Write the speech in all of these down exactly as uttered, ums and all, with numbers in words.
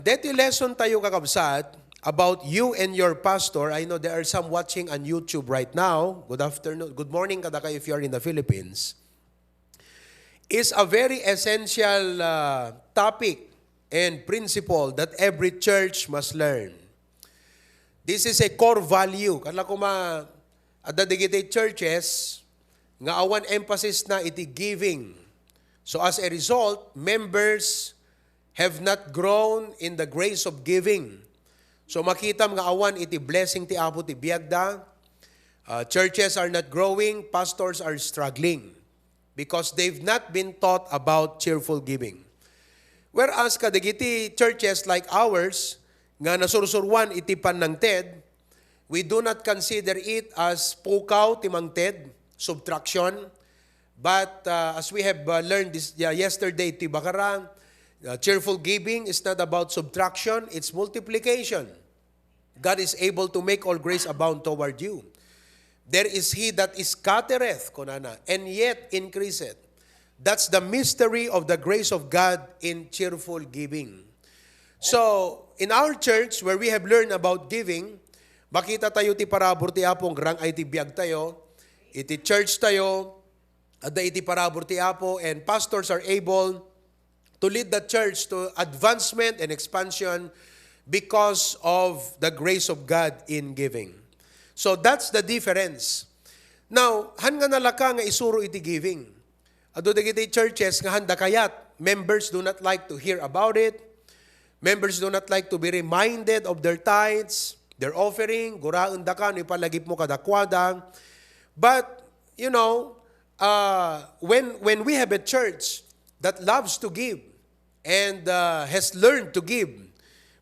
Deti lesson tayo, kakabsat, about you and your pastor. I know there are some watching on YouTube right now. Good afternoon. Good morning kadakayo if you are in the Philippines. Is a very essential uh, topic and principle that every church must learn. This is a core value. Kala kuma, adda dagiti churches nga awan emphasis na iti giving. So as a result, members have not grown in the grace of giving. So makitam nga awan iti blessing ti Apo ti biagda. Uh, churches are not growing, pastors are struggling because they've not been taught about cheerful giving. Whereas kadagiti churches like ours nga nasursuruan iti pannangted, we do not consider it as pukaw ti mangted, subtraction. But uh, as we have uh, learned this uh, yesterday, ti bakara, uh, cheerful giving is not about subtraction, it's multiplication. God is able to make all grace abound toward you. There is he that scattereth, kunana, and yet increaseth. That's the mystery of the grace of God in cheerful giving. So, in our church, where we have learned about giving, makita tayo ti parabur ti Apo, ngarang-ay ti biag tayo, iti church tayo, adda iti parabur ti Apo, and pastors are able to lead the church to advancement and expansion because of the grace of God in giving. So that's the difference. Now, han nga nalaka nga isuro iti giving. Adu dagiti churches nga handa kayat, members do not like to hear about it. Members do not like to be reminded of their tithes, their offering. Guraendaka no ipalagipmo kadakuada. But, you know, uh, when when we have a church that loves to give and uh, has learned to give,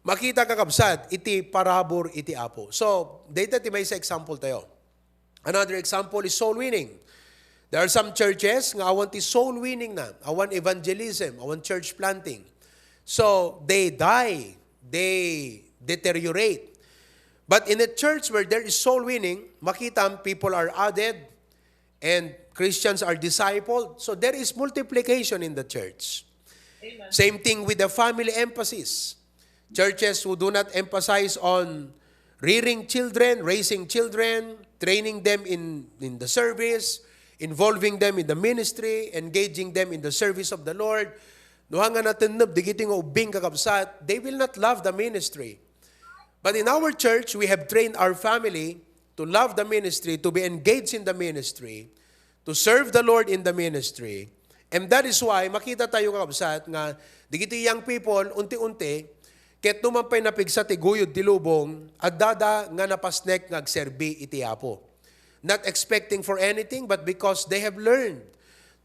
makita, kakabsat, iti parabur iti Apo. So, dayta ti maysa example tayo. Another example is soul winning. There are some churches nga awan ti soul winning na, awan evangelism, awan church planting. So, they die, they deteriorate. But in a church where there is soul winning, makitam, people are added and Christians are discipled. So there is multiplication in the church. Same thing with the family emphasis. Churches who do not emphasize on rearing children, raising children, training them in, in the service, involving them in the ministry, engaging them in the service of the Lord. No, nga natenneb digiti nga ubbing, kakabsat, they will not love the ministry. But in our church, we have trained our family to love the ministry, to be engaged in the ministry, to serve the Lord in the ministry. And that is why makita tayo, kakabsat, nga digiti young people, unti-unti, ket numan pay napigsa ti guyod ti lubong, addada nga napasnek nga agserbi iti Apo. Not expecting for anything, but because they have learned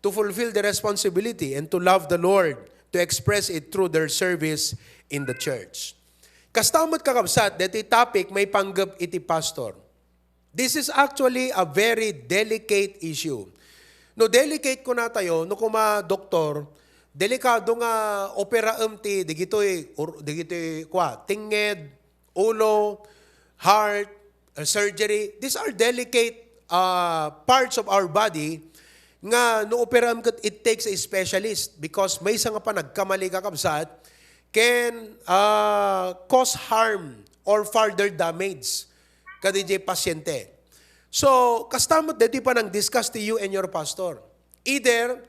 to fulfill the responsibility and to love the Lord, to express it through their service in the church. Kasta met, kakabsat, deti topic maipanggep iti pastor. This is actually a very delicate issue. No delicate, kuna tayo, no kuma doktor, delikado nga operaem ti digitoy, or, digitoy, kua, tinged, ulo, heart, uh, surgery. These are delicate uh, parts of our body nga no operaem ket it takes a specialist because maysa nga panagkamali, kakabsat, can uh, cause harm or further damage kadidiay pasyente. So, kasta met daytoy panang-discuss ti you and your pastor. Either,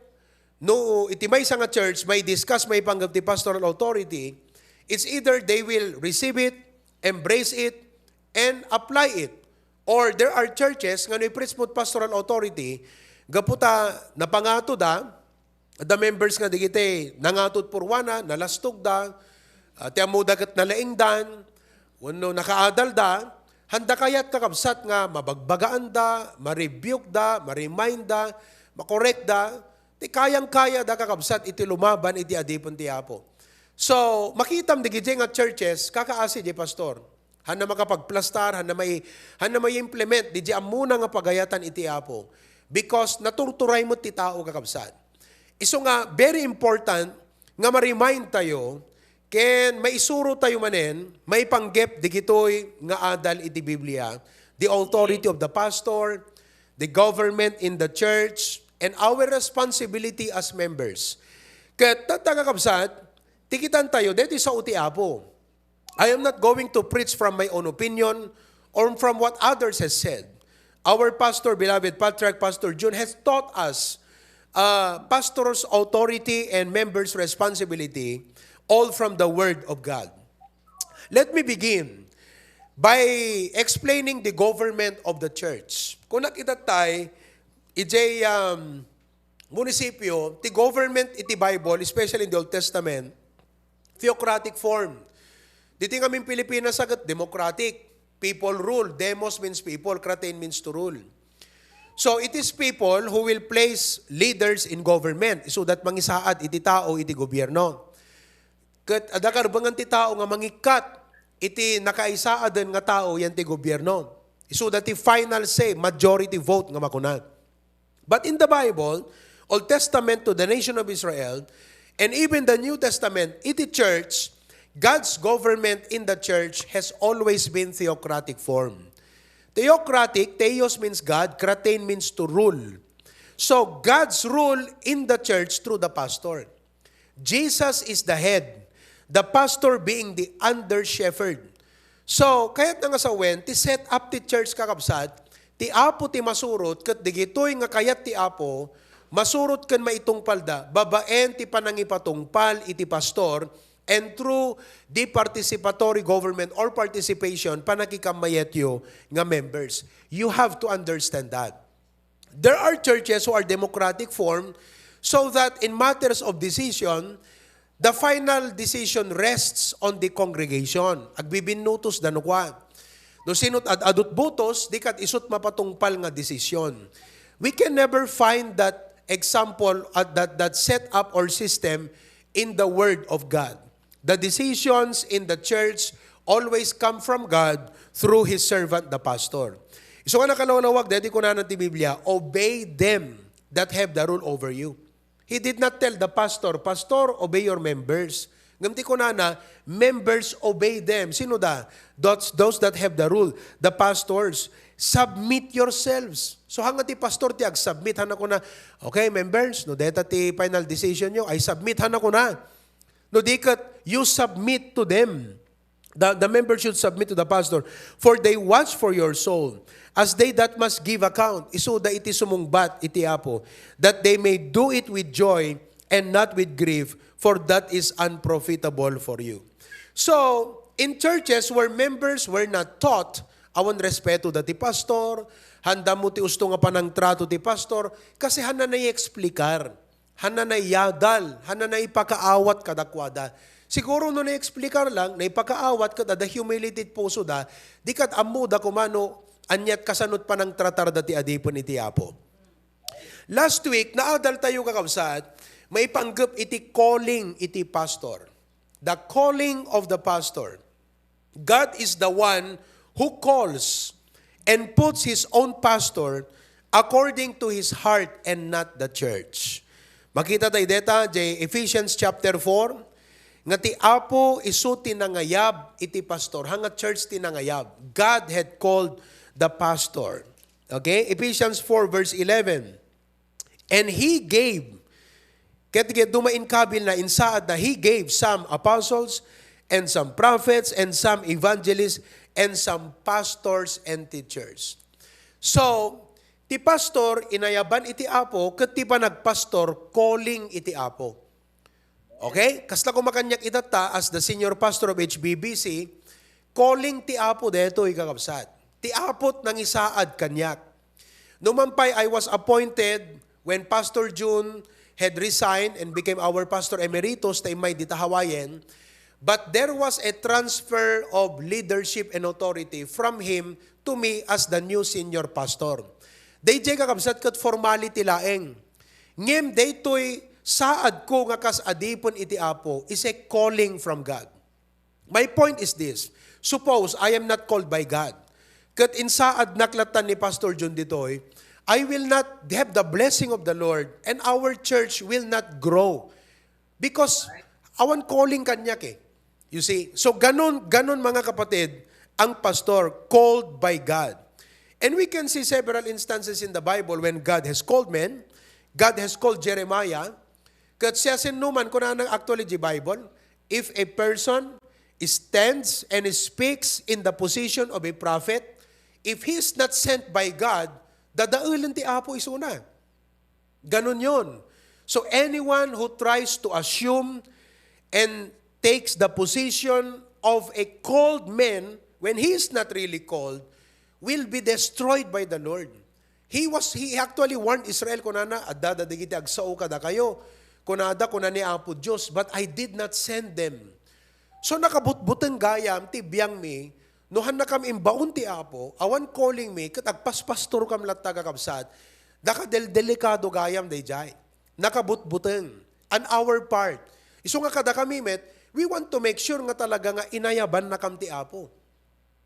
no, iti maysa nga church, maidiscuss maipanggep ti pastoral authority, it's either they will receive it, embrace it, and apply it. Or there are churches nga no i-preach mo ti pastoral authority, gapu ta napangatoda, adda members nga digiti nangato ti purwana, nalastogda, ah, ti ammoda ket nalaingdan, wenno nakaadalda, handa kayat, kakabsat, nga mabagbagaanda, ma-rebuke da, ma-remind da, ma-correct da, ti kayang-kayada, kakabsat, iti lumaban iti adipen ti Apo. So, makitam digiti nga churches, kakaasi di pastor. Hanna makapagplastar, hanna mai-, hanna mai-implement didiay ammona nga pagayatan iti Apo. Because naturturay met ti tao, kakabsat. Isu nga, very important nga ma-remind tayo, ken maisuro tayo manen, maipanggep digitoy nga adal iti Biblia, the authority of the pastor, the government in the church, and our responsibility as members. Ket tatta, kakabsat, ti kitan tayo, daytoy sao ti Apo. I am not going to preach from my own opinion or from what others has said. Our pastor, beloved Patriarch Pastor Jun, has taught us uh, pastor's authority and members' responsibility, all from the Word of God. Let me begin by explaining the government of the church. Kung nakita tayo, ijay um, munisipyo, ti government iti Bible, especially in the Old Testament, theocratic form. Diti ngamin Pilipinas, sagat democratic. People rule. Demos means people. Kratein means to rule. So, it is people who will place leaders in government. Isu dat mangisaad iti tao iti gobierno. Ket adda karbengan ti tao nga mangikkat iti nakaisaaden nga tao yan ti gobierno. Isu dat ti final say, majority vote nga makuna. But in the Bible, Old Testament to the nation of Israel, and even the New Testament, iti church, God's government in the church has always been theocratic form. Theocratic, theos means God, kratein means to rule. So, God's rule in the church through the pastor. Jesus is the head, the pastor being the under shepherd. So, kayat na nga sawen, ti set up ti church, kakabsat, ti Apo ti masurot, ket digitoy nga kayat ti Apo, masurot ken maitungpalda, babaen ti panangipatungpal iti pastor, and through the participatory government or participation, panakikammayetyo nga members. You have to understand that. There are churches who are democratic form so that in matters of decision, the final decision rests on the congregation. Agbibinnutos da no kua. No sino't ad-adut butos, di kat isut mapatungpal nga desisyon. We can never find that example at that, that setup or system in the Word of God. The decisions in the church always come from God through His servant, the pastor. Isu nga nakalawlawag, deti kunana ti Biblia, "Obey them that have the rule over you." He did not tell the pastor, "Pastor, obey your members." Ngem ti kunana, "Members, obey them." Sino da? Those, those that have the rule, the pastors. "Submit yourselves." So, hanga ti pastor ti agsubmit, hana kuna, "Okay, members, no deta ti final decision nyo, I submit," hana kuna. No di ket, you submit to them. The, the members should submit to the pastor. "For they watch for your soul, as they that must give account." Isuda iti sumungbat iti Apo, "that they may do it with joy and not with grief, for that is unprofitable for you." So, in churches where members were not taught, awan respeto da ti pastor, handa mo ti usto nga panangtrato ti pastor, kasi handa na i-explicar. Handa na iyadal, handa na ipakaawat kadakuada. Siguro no na-explicar lang, naipakaawat ket adda humility ti pusoda, di ket ammoda koma no aniat kasano't panangtratarda ti adipen iti Apo. Last week, naadal tayo, kakabsat, maipanggep iti calling iti pastor. The calling of the pastor. God is the one who calls and puts His own pastor according to His heart and not the church. Makita tayo deta, jay Ephesians chapter four, nga ti Apo isu ti nangayab iti pastor. Hanga church ti nangayab. God had called the pastor. Okay? Ephesians four verse eleven. And He gave, ket, ket dumain kabil na insaad na, He gave some apostles, and some prophets, and some evangelists, and some pastors and teachers. So, ti pastor, inayaban iti Apo, ket ti panagpastor, calling iti Apo. Okay? Kasta koma kaniak itatta as the senior pastor of H B B C, calling ti Apo detoy, kakabsat. Ti Apo't nangisaad kaniak. Numan pay, I was appointed when Pastor Jun had resigned and became our pastor emeritus ta immay dita Hawaiian. But there was a transfer of leadership and authority from him to me as the new senior pastor. Dayjay, kakabsat, ket formality laeng. Ngem daytoy saadko nga kas adipen iti Apo is a calling from God. My point is this. Suppose I am not called by God. Ket insaadnak latta ni Pastor Jun ditoy, I will not have the blessing of the Lord and our church will not grow. Because awan calling kaniak eh. You see? So ganon, ganon mga kapatid, ang pastor called by God. And we can see several instances in the Bible when God has called men. God has called Jeremiah. Ket siasinoman, kunana actually ti Bible, "If a person stands and speaks in the position of a prophet, if he is not sent by God, dadaelen ti Apo isuna. Ganun yon. So anyone who tries to assume and takes the position of a called man when he is not really called will be destroyed by the Lord. He was he actually warned Israel, kunana, "Adda dagiti agsao kadakayo." Kunada, kuna ni Apo Dios, "But I did not send them." So nakabutbuteng gayam ti biangmi, no hannakam imbaon ti Apo, awan calling mi, ket agpaspastorkam latta, kakabsat. Dakadeldelikado gayam daydiay. Nakabutbuteng. On our part. Isu nga kadakami met, we want to make sure nga talaga nga inayabannakam ti Apo.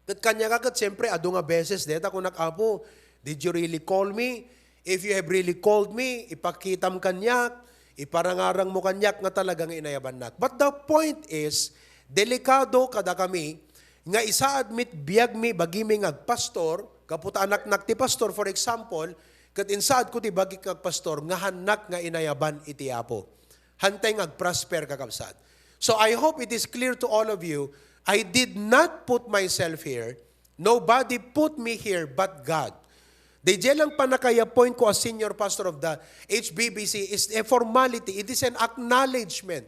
Ket kaniaka ket, siyempre, adu nga beses deta kunak, "Apo, did you really call me? If you have really called me, ipakitam kaniak, iparangarang mo kaniak nga talaga nga inayabannak." But the point is, delikado kadakami nga isaad met biagmi, bagimi nga agpastor, gapu ta anaknak ti pastor, for example, ket insaadko ti bagik nga agpastor, nga hannak nga inayaban iti Apo. Hantay nga agprosper, kakabsat. So I hope it is clear to all of you, I did not put myself here. Nobody put me here but God. Daydiay lang pannakayapoy ko as senior pastor of the H B B C is a formality. It is an acknowledgement.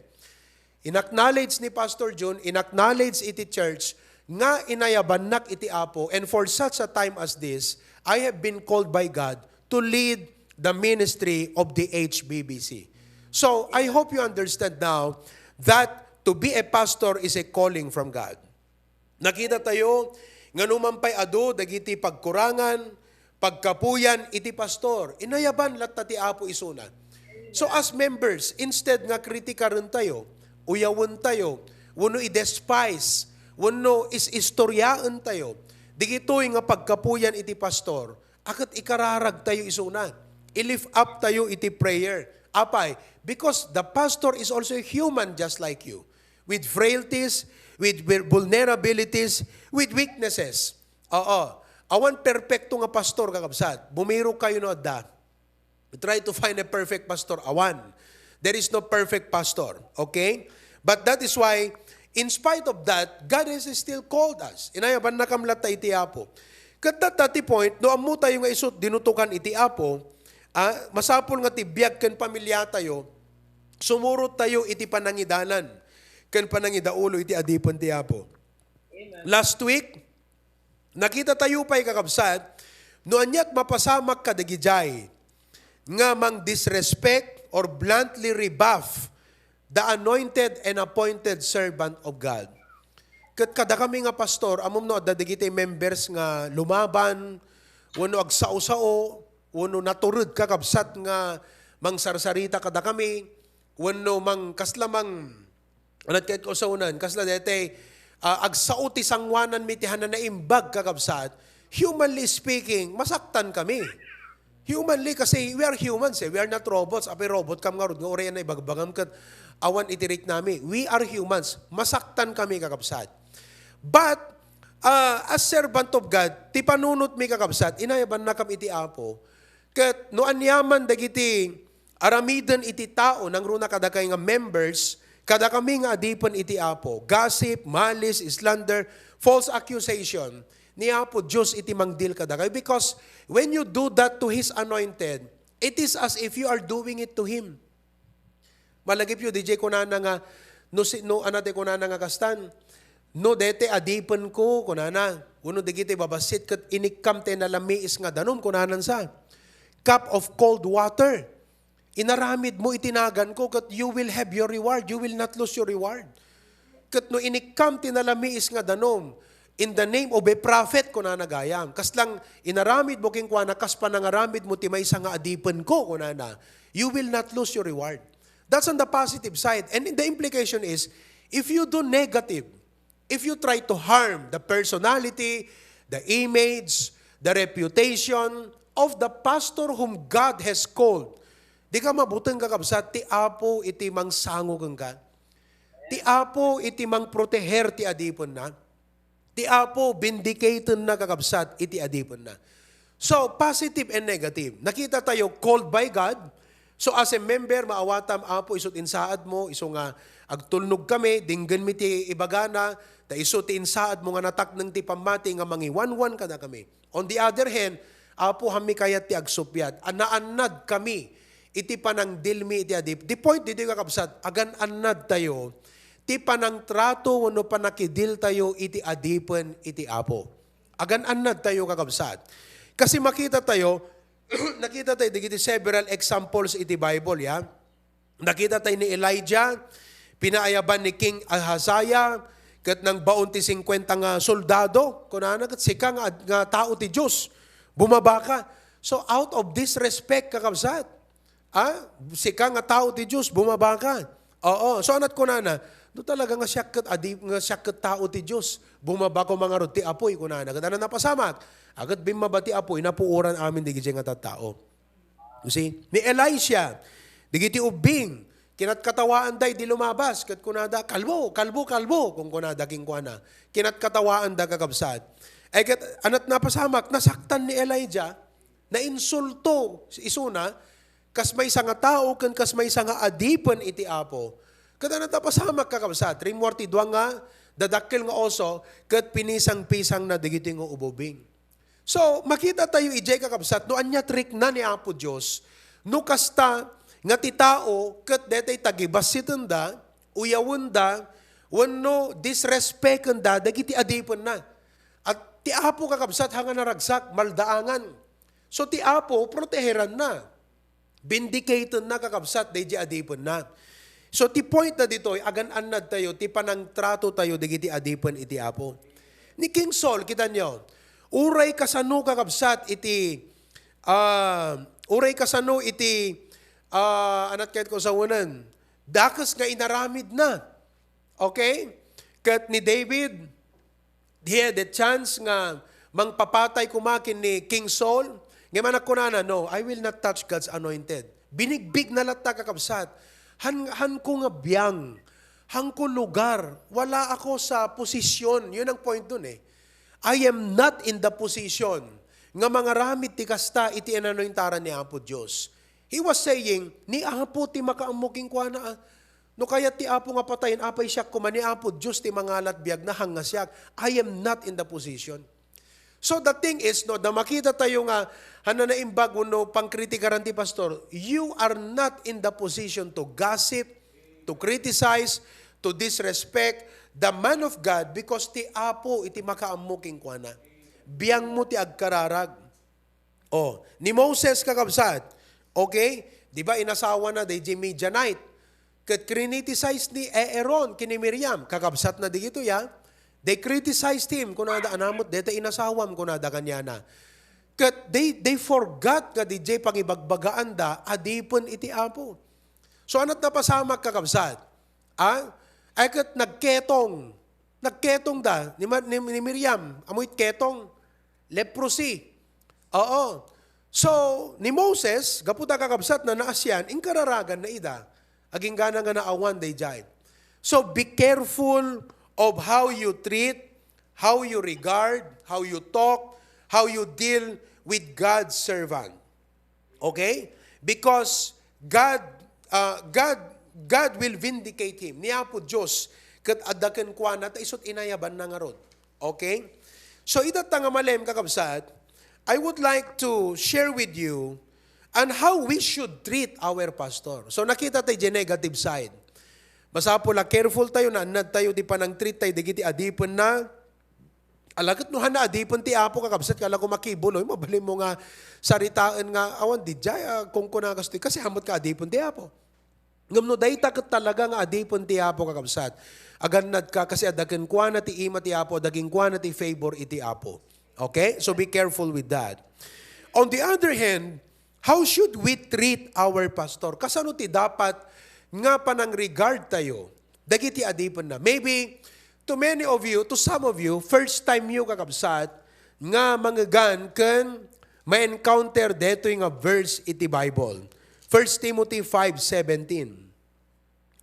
In-acknowledge ni Pastor Jun, in-acknowledge iti church, nga inayabannak iti Apo, and for such a time as this, I have been called by God to lead the ministry of the H B B C. So, I hope you understand now that to be a pastor is a calling from God. Nakita tayo nga numan pay adu dagiti pagkurangan, pagkapuyan iti pastor, inayaban latta ti Apo isuna. So, as members, instead nga kritikaren tayo, uyawen tayo, wenno i-despise, wenno is-istoryaen tayo, digitoy nga pagkapuyan iti pastor, a ket ikararag tayo isuna. I-lift up tayo iti prayer. Apay, because the pastor is also human just like you, with frailties, with vul-, vulnerabilities, with weaknesses. Oo. Awan perpekto nga pastor, kakabsat. Bumirok kayo no adda. Try to find a perfect pastor. Awan. There is no perfect pastor. Okay? But that is why, in spite of that, God has still called us. Inayabannakam latta iti Apo. Ket tatta ti point, no ammo tayo nga isut dinutokan iti Apo, ah, masapul nga ti biag ken pamilya tayo, sumurot tayo iti panangidalan ken panangidaulo iti adipen ti Apo. Last week, nakita tayo pay, kakabsat, no ania't mapasamak kadagidiay nga mang-disrespect or bluntly rebuff the anointed and appointed servant of God. Ket kadakami nga pastor, ammom no adda dagiti members nga lumaban, wenno agsao-sao, wenno natured, kakabsat, nga mangsarsarita kadakami, wenno mang-, kasla mang-, Anat ket kausaonan, kasla daytay, ah, agsao ti sangoananmi ti hananaimbag, kakabsat. Humanly speaking, masaktan kami. Humanly, kasi we are humans eh. We are not robots. Apay robot kam ngarud nga uray na ibagbagam ket awan iti riknami. We are humans. Masaktan kami, kakabsat. But, ah, as servant of God, ti panunotmi, kakabsat, inayabannakam iti Apo. Ket no aniaman dagiti aramiden iti tao, nangruna kadakay nga members, kadakami nga adipen iti Apo, gossip, malice, slander, false accusation, ni Apo Dios iti mangdil kadakay. Because when you do that to His anointed, it is as if you are doing it to Him. Malagipyo, D J, kunana nga, no, si, no, ano ti kunana nga kastan? No, dete adipen ko, kunana. Wenno dagiti babassit ket inikkam ti nalamiis nga danum, kunanan sa. Cup of cold water. Inaramid mo iti nagan ko, ket you will have your reward. You will not lose your reward. Ket no inikkam ti nalamiis nga danum, in the name of a prophet, kunana gayam, kaslang inaramid mo kenkuana, kas panangaramid mo ti maysa nga adipen ko, kunana, you will not lose your reward. That's on the positive side. And the implication is, if you do negative, if you try to harm the personality, the image, the reputation of the pastor whom God has called, di ka mabuteng, kakabsat, ti Apo iti mangsango kenka. Ti Apo iti mangproteher ti adipenna. Ti Apo vindicatenna, kakabsat, iti adipenna. So, positive and negative. Nakita tayo, called by God, So, as a member, maawatam, Apo, isu ti insaad mo, isu nga agtulnog kami, denggen mi ti ibagana, ta isu ti insaad mo nga natakneng ti pammati nga mangiwanwan kada kami. On the other hand, Apo, hammi kayat ti agsuppiat, a naannad kami iti panangdilmi iti adip. The point ditoy, kakabsat, agan-annad tayo ti panangtrato wenno panakidil tayo iti adipen iti Apo. Agan-annad tayo, kakabsat. Kasi makita tayo, nakita tayo dagiti several examples iti Bible, ya. Nakita tayo ni Elijah, pinaayaban ni King Ahaziah, ket nangbaon ti singkwenta nga soldado, kunana, ket sika nga, nga tao ti Dios, bumaba ka. So, out of disrespect, kakabsat, ah, sika nga tao ti Dios, bumaba ka. Oo, so anat kunana, no talaga nga siak ket adi, nga siak ket tao ti Dios, bumaba ko mangarud ti apuy, kunana. Ket ano napasamak? Agat bimmaba ti apuy, napuoran amin di nga tattao. You see? Ni Elisha, digiti ubbing, kinatkatawaanda idi lumabas, ket kunada, "Kalbo, kalbo, kalbo," kun kunada kenkuana. Kinatkatawaanda, kakabsat. Ay ket, anat napasamak, nasaktan ni Elijah, nainsulto isuna, kas maysa nga tao, ken kas maysa nga adipen iti Apo. Ket anat napasamak, kakabsat, rimmuar ti dua nga dadakkel nga oso, ket pinisang-pisangna dagiti nga ububing. So, makita tayo idiay, kakabsat, no ania ti rikna ni Apo Dios, no kasta nga ti tao ket detay tagibassitenda, uyawenda, wenno disrespectenda dagiti adipenna. At ti Apo, kakabsat, haan nga naragsak, maldaangan. So, ti Apo, proteheranna. Vindicatenna, kakabsat, daydi adipenna. So, ti point na ditoy, agan-annad tayo, ti panangtrato tayo dagiti adipen iti Apo. Ni King Saul, kita nyo, uray kasano, kakabsat, iti, ah, uray kasano iti, ah, anat kayat ko sawanen, dakes nga inaramidna. Okay? Ket ni David, he had a chance nga mangpapatay koma ken ni King Saul. Ngem anak kunana, "No, I will not touch God's anointed." Binigbigna latta, kakabsat. Han, hanko nga biang, hanko lugar, wala ako sa posisyon. Yun ang point dun eh. I am not in the position nga mangaramid ti kasta iti inanointaran ni Apo Dios. He was saying, ni Apo ti makaammo kenkuana, ah. No kayat ti Apo nga patayen, apay siak koma, ni Apo Dios ti mangalat biagna, hanga siak. I am not in the position. So the thing is, no, da makita tayo nga, hana naimbag wenno pangkritikaran ti pastor, you are not in the position to gossip, to criticize, to disrespect the man of God because ti Apo iti makaammo kenkuana. Biangmo ti agkararag. Oh, ni Moses, kakabsat, okay? Di ba inasawa na daydi Midianite? Ket criticize ni Aaron ken ni Miriam, kakabsat na digito, ya? They criticized him, kunada, "Anamot deta inasawam," kunada kaniana. Ket they, they forgot nga didiay pangibagbagaanda, adipen iti Apo. So, anat napasamak, kakabsat? Ah? Ay ket nagketong. Nagketong da ni, Ma-, ni, ni Miriam. Amoy ketong? Leprosy. Oo. So, ni Moses, gapu ta kakabsat na naasian, inkararagan na ida. Aginggana nga naawan daydiay. So, be careful of how you treat, how you regard, how you talk, how you deal with God's servant. Okay? Because God, uh, God, God will vindicate him. Ni Apo Dios, ket adda kenkuana, ta isut inayaban na ngarud. Okay? So, ita ta nga malem, kakabsat, I would like to share with you on how we should treat our pastor. So, nakita tayo di negative side. Masapul a careful tayo, naannad tayo, di panang-treat tayo, dagiti adipen na, Ala ket no hana adipen ti Apo, kakabsat, kala ko makibuloy, mabalin mo nga saritaen nga, awan, di jay, ah, kung kuna kastoy, kasi hamot ka adipen ti Apo. Ngem no dayta ket talaga nga adipen ti Apo, kakabsat, agannad ka, kasi adda kenkuana ti ima ti Apo, adda kenkuana ti favor iti Apo. Okay? So be careful with that. On the other hand, how should we treat our pastor? Kasano ti dapat nga panang-regard tayo dagiti adipenna? Maybe, to many of you, to some of you, first time you, kakabsat, nga mangegan ken ma-encounter detoy nga verse iti Bible. First Timothy five seventeen.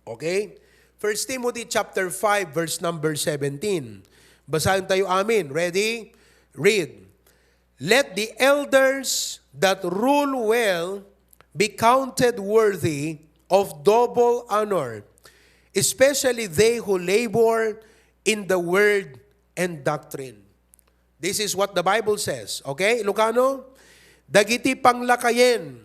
Okay? First Timothy chapter five, verse number seventeen. Basahin tayo amin. Ready? Read. "Let the elders that rule well be counted worthy of double honor, especially they who labor in the word and doctrine. This is what the Bible says. Okay, Ilocano? Dagiti panglakayen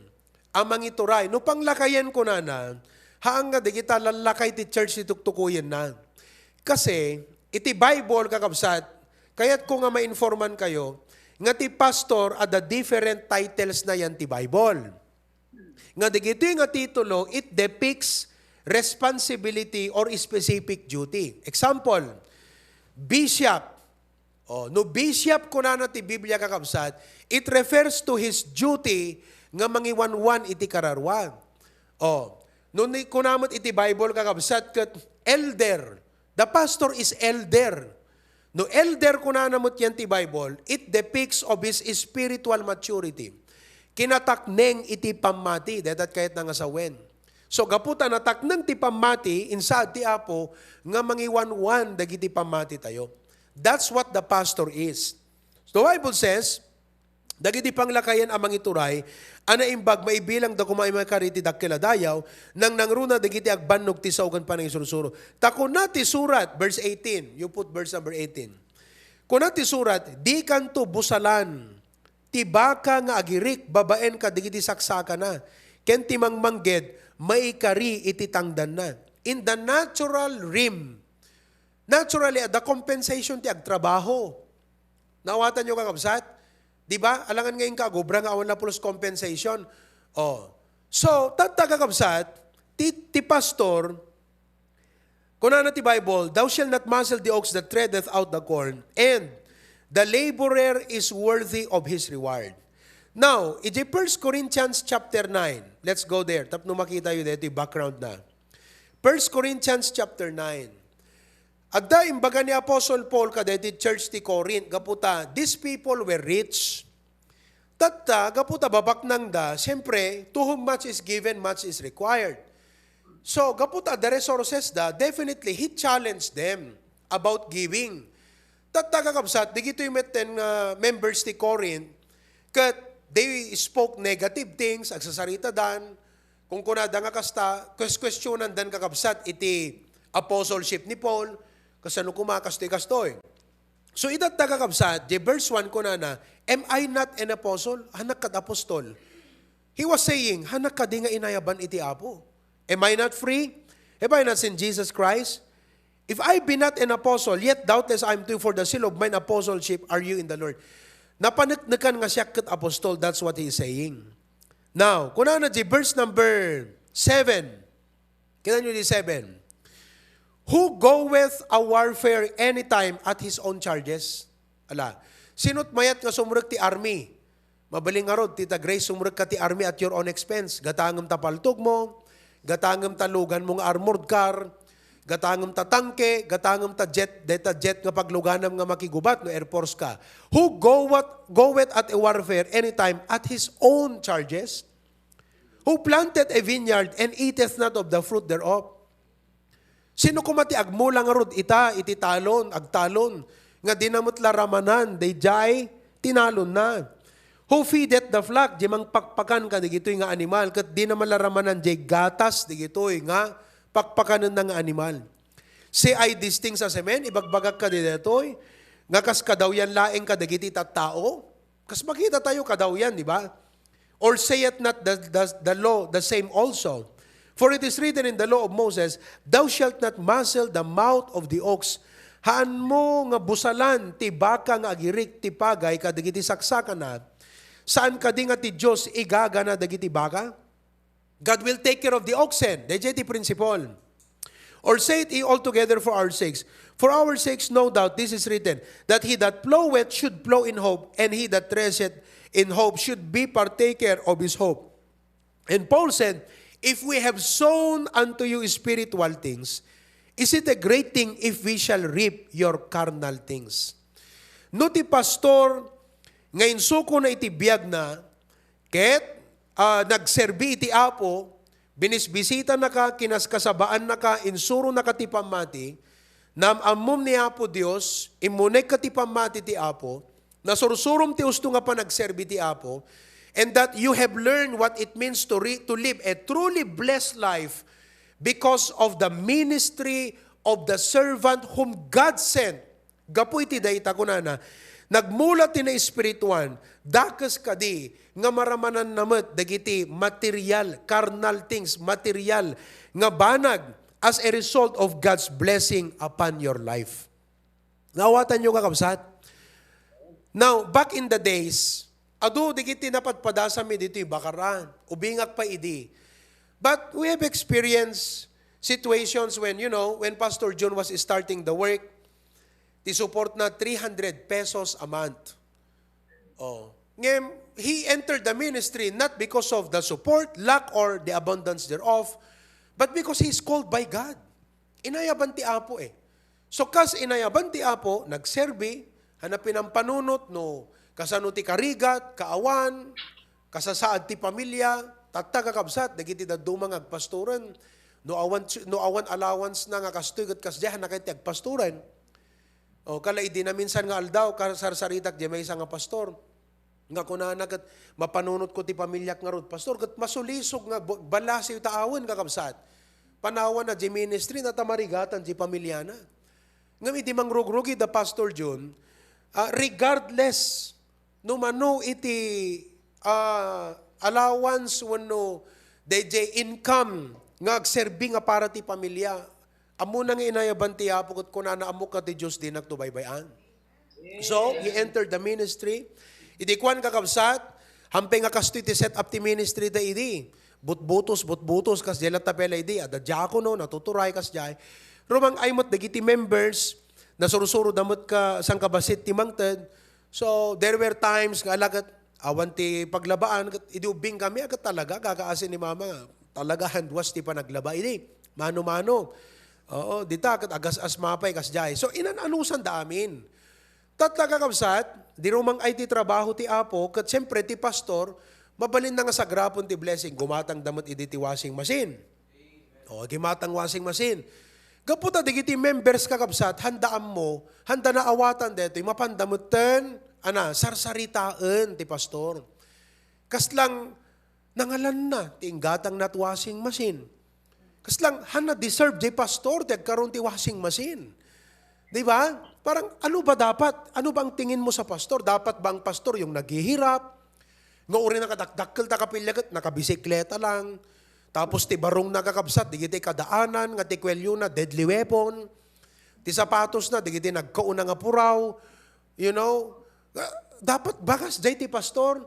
a mangituray. No panglakayen kunana, haan nga dagita lallakay ti church ti tuktukuyenna. Kasi, iti Bible, kakabsat, kayatko nga mainforman kayo nga ti pastor, adda different titles na yan ti Bible. Nga dagitoy nga titulo, it depicts responsibility or specific duty. Example, bishop. Oh, no bishop kunana ti Biblia, kakabsat, it refers to his duty nga mangiwanwan iti kararua. Oh, no ni, kuna met iti Bible, kakabsat, ket elder. The pastor is elder. No elder kunana met yan ti Bible, it depicts of his spiritual maturity. Kinatakneng iti pammati, dayta kayatna nga sawen. So, gapu ta natakneng ti pammati, insaad ti Apo nga mangiwanwan dagiti pammati tayo. That's what the pastor is. The Bible says, dagiti panglakayen a mangituray a naimbag, maibilangda koma a maikari ti dakkel a dayaw, nangnangruna dagiti agbannog ti sao ken panangisursuro. Ta kuna ti surat, verse eighteen, you put verse number eighteen. Kuna ti surat, "Dikanto busalan ti baka nga agirik babaen kadagiti saksakana, ken ti mangmangged maikari iti tangdanna." In the natural realm, naturally, adda compensation ti agtrabaho. Naawatan yo, kakabsat? Di ba? Alangan nga inka agobra nga awan la pulos compensation. Oh. So, tatta, kakabsat, ti, ti pastor, kunana ti Bible, "Thou shalt not muzzle the ox that treadeth out the corn, and the laborer is worthy of his reward." Now, iti First Corinthians chapter nine, let's go there. Tapno makita yo dito yung background na. First Corinthians chapter nine. Adda imbaga ni Apostle Paul kadaytoy church ti Corinth, gapu ta these people were rich. Tatta, gapu ta babaknangda, siyempre, to whom much is given, much is required. So, gapu ta the resources da, definitely, he challenged them about giving. Tatta, kakabsat, digitoy metten nga members ti Corinth, ket they spoke negative things, agsasarita dan, kung kunada nga kasta, kes-, questionan dan, kakabsat, iti apostleship ni Paul, kasano kuma, kastoy, kastoy. So, itatta, kakabsat, di verse one kunana, "Am I not an apostle?" Hanak kad apostol. He was saying, "Hanak kadi nga inayaban iti Apo? Am I not free? Have I not seen Jesus Christ? If I be not an apostle, yet doubtless I am too, for the seal of mine apostleship are you in the Lord." Napaneknekan nga siak ket apostol, that's what he is saying. Now, kunana di verse number seven. Kita nyo di seven. "Who goeth a warfare anytime at his own charges?" Ala, sino't mayat nga sumrek ti army? Mabalin ngarud, Tita Grace, sumrek ka ti army at your own expense. Gatangem ta paltog mo, gatangem ta lugan mo nga armored car, gatangem ta tangke, gatangem ta jet, deta jet nga pagluganam nga makigubat no Air Force ka. "Who goeth, goeth at a warfare anytime at his own charges? Who planted a vineyard and eateth not of the fruit thereof?" Sino koma ti agmula ngarud ita iti talon, agtalon, nga dina met la ramanan daydiay tinalonna? "Who feedeth the flock?" Di mangpakpakan kadagitoy nga animal, ket dina man la ramanan diay gatas dagitoy nga pakpakanenna nga animal. "Say I these things as a man?" Ibagbagak kadi daytoy nga kas kadawyan laeng kadagiti tattao? Kas makita tayo kadawyan, di ba? "Or saith not the, the, the law the same also? For it is written in the law of Moses, 'Thou shalt not muzzle the mouth of the ox.' Haanmo nga busalan ti baka nga agirik ti pagay kadagiti saksakana. Saan kadi nga ti Dios igagana dagiti baka? God will take care of the oxen." Daydiay ti principle. "Or saith he altogether for our sakes? For our sakes, no doubt, this is written, that he that ploweth should plow in hope, and he that thresheth in hope should be partaker of his hope." And Paul said, "If we have sown unto you spiritual things, is it a great thing if we shall reap your carnal things?" No ti pastor nga insuko na iti biagna, ket, ah, nagserbi iti Apo, binisbisitanaka, kinaskasabaannaka, insuronaka ti pammati, naam-ammom ni Apo Dios, immunegka ti pammati ti Apo, nasursurom ti usto nga panagserbi ti Apo, and that you have learned what it means to, re- to live a truly blessed life because of the ministry of the servant whom God sent. Gapu iti dayta, kunana, nagmula ti naespirituan, dakes kadi nga maramananna met dagiti material, carnal things, material nga banag as a result of God's blessing upon your life. Naawatanyo, kakabsat? Now, back in the days, adu dagiti napadpadasanmi ditoy Bacaran, ubingak pay idi. But we have experienced situations when, you know, when Pastor Jun was starting the work, ti support na three hundred pesos a month. Oh. Ngem, he entered the ministry not because of the support, lack, or the abundance thereof, but because he is called by God. Inayaban ti Apo eh. So, kas inayaban ti Apo, nagserbi, haan a pinampanunot no kasano ti karigat, kaawan, kasasaad ti pamilya, tatta, kakabsat, dagiti dadduma nga agpastoren, no awan, no awan allowance na nga kastoy ket kasdiay, haan a kayat ti agpastoren. O, kala idi naminsan nga aldaw, kasarsaritak diay maysa nga pastor. Nga kunana ket, mapanunotko ti pamiliak ngarud, "Pastor, ket masulisog nga bu-, balasiw ta awen, kakabsat. Panawanna diay ministry na ta marigatan diay pamiliana." Ngem idi mangrugrugida, Pastor Jun, ah, regardless no mano iti, ah, allowance wenno daydiay income nga agserbi nga para ti pamilya, ammona nga inayaban ti Apo ket kunana, "Ammok a ti Dios dinakto baybay-an." So, he entered the ministry. Idi kuan, kakabsat, hampay nga kastoy ti set up ti ministry da idi. Butbutos, butbutos, kasdiay latta pay la idi. Adda diakono, natuturay, kasdiay. Rumang-ay met dagiti members, nasursuro da met ka sangkabassit ti mangted. So, there were times nga ala ket awan ti paglabaan, ket idi ubbing kami, ket talaga, kakaasi ni mama, talaga hand wash ti panaglaba idi. Mano-mano. Oo, dita, ket agas-as mapay, kasdiay. So, inan-anusan da amin. Tatta, kakabsat, di rumang-ay ti trabaho ti Apo, ket siempre ti pastor, mabalinna nga sagrapon ti blessing, gumatang da met idi ti washing machine. O, gimatang washing machine. Gapu ta dagiti members, kakabsat, handa ammo, handa naawatan daytoy, mapanda metten, ana, sarsaritaen ti pastor. Kaslang nangalanna ti inggatang na ti washing machine. Kaslang, haan a deserve diay pastor ti agkaroon ti washing machine. Di ba? Parang, ano ba dapat? Ano ba ang tingin mo sa pastor? Dapat ba ang pastor yung naghihirap? Nga uri na kadakdakkel ta kapilya ket nakabisikleta lang. Tapos ti barong na, kakabsat, dagiti kadaanan, nga ti kuelyo na, deadly weapon. Ti sapatos na, dagiti nagkauna nga puraw. You know? Ah, dapat bagas diay ti pastor.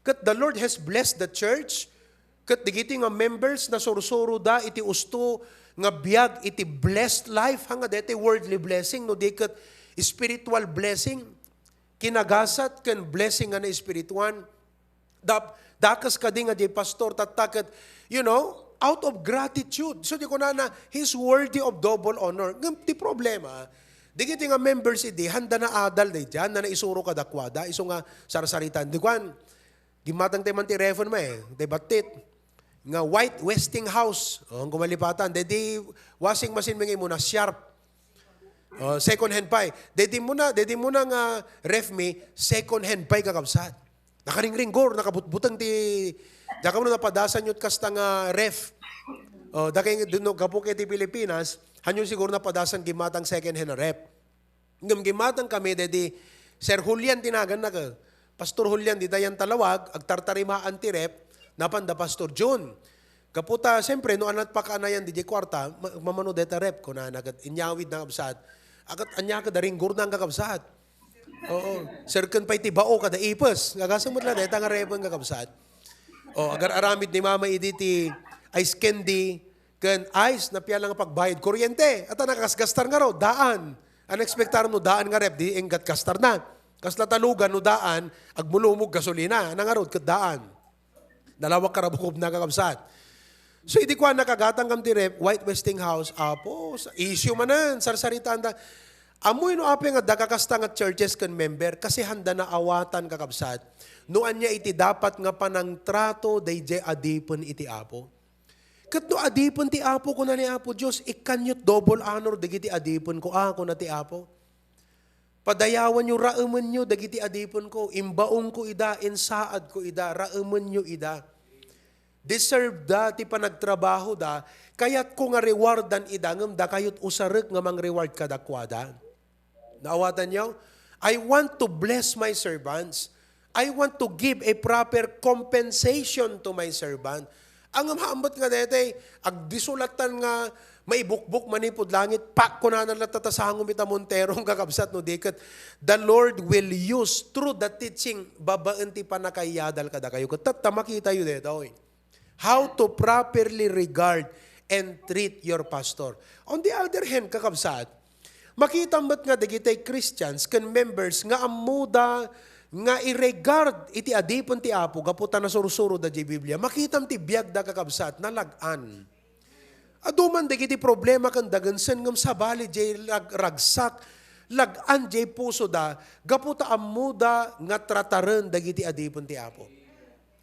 Ket the Lord has blessed the church. Ket dagiti nga members, nasursuro da iti usto nga biag iti blessed life, ha, nga daytoy worldly blessing, no di ket spiritual blessing, kinagasat ken blessing nga naespirituan. Dap-, dakes kadi nga diay pastor, tatta ket, you know, out of gratitude. So, di kunana, he's worthy of double honor. Ngem ti problema, dagiti nga members idi, handa naadal daydiay, handa naisuro kadakuada, isu nga sarsaritaan. Di kuan, gimmatang tayo man ti refon ma eh, ti battit. Nga white Westinghouse. O, ang kumalipatan. Daydi washing machine mi nga imuna, Sharp. O, second hand pay. Daydi muna, daydi muna nga ref mi, second hand pay, kakabsat. Nakaringringgor, nakabutbuteng ti, diak ammo no napadasan yo't kasta nga ref. O, dakay nga, dun, no, gapu kay ti Pilipinas, hanyo siguro napadasan gimmatang second hand a ref. Ngem gimmatang kami, daydi Sir Julian ti naganna, ka. Pastor Julian, dita yan Talawag, agtartarimaan ti ref, napan da Pastor Jun. Gapu ta, siyempre, no, anat pakaanayan di kuarta, ma-, mamano deta ref, kunana, ket inyawid na, kabsat. Akat anya ka da ringgor na ang kakabsat. Oo. Sir, ken pay ti bao kada ipes. Nga gasem met la, deta nga refen, kakabsat. O, agar-aramid ni Mama idi ti ice candy, ken ice, napia lang pagbayad kuryente. At ang nakasgastar nga raw, daan. Ang ekspektar no daan nga ref, di enggat kastar na. Kasla talugan no daan, agmulumog gasolina. Nangarod ket daan. Nalawag karabukob na, kakabsat. So, idi kuan nakagatang kam ti ref, White Westinghouse, apo, sa issue manen, sarsaritaan da. Amoy no apay nga dakakasta nga churches ken member, kasi handa naawatan, kakabsat, no anya iti dapat nga panangtrato daydiay adipen iti Apo. Ket no adipen ti Apo, kuna ni Apo Dios, "Ikkanyot double honor dagiti adipenko, a," kuna ti Apo. Padayawanyo, raemenyo dagiti adipenko, imbaonko ida, insaadko ida, raemenyo ida. Deserve da ti panagtrabahoda, kayatko nga rewardan ida, ngem dakayot usarek nga mang-reward kadakuada. Naawatanyo? I want to bless my servants. I want to give a proper compensation to my servant. Ngem haambet nga daytoy, agdisulatan nga maibukbok manipud langit, pak, kunana latta ta sangom ita Montero, kakabsat, no di ket the Lord will use through the teaching babaen ti pannakaiyadal kadakayo. Ket tatta, makitayo daytoy. How to properly regard and treat your pastor. On the other hand, kakabsat, makita met nga dagiti Christians ken members nga ammoda nga i-regard iti adipen ti Apo gapu ta nasursuroda diay Biblia. Makitam ti biagda, kakabsat, nalag-an. Adu man dagiti problema ken dagensen ngem sabali diay lag-, ragsak, lag-an diay pusoda gapu ta ammoda nga trataren dagiti adipen ti Apo.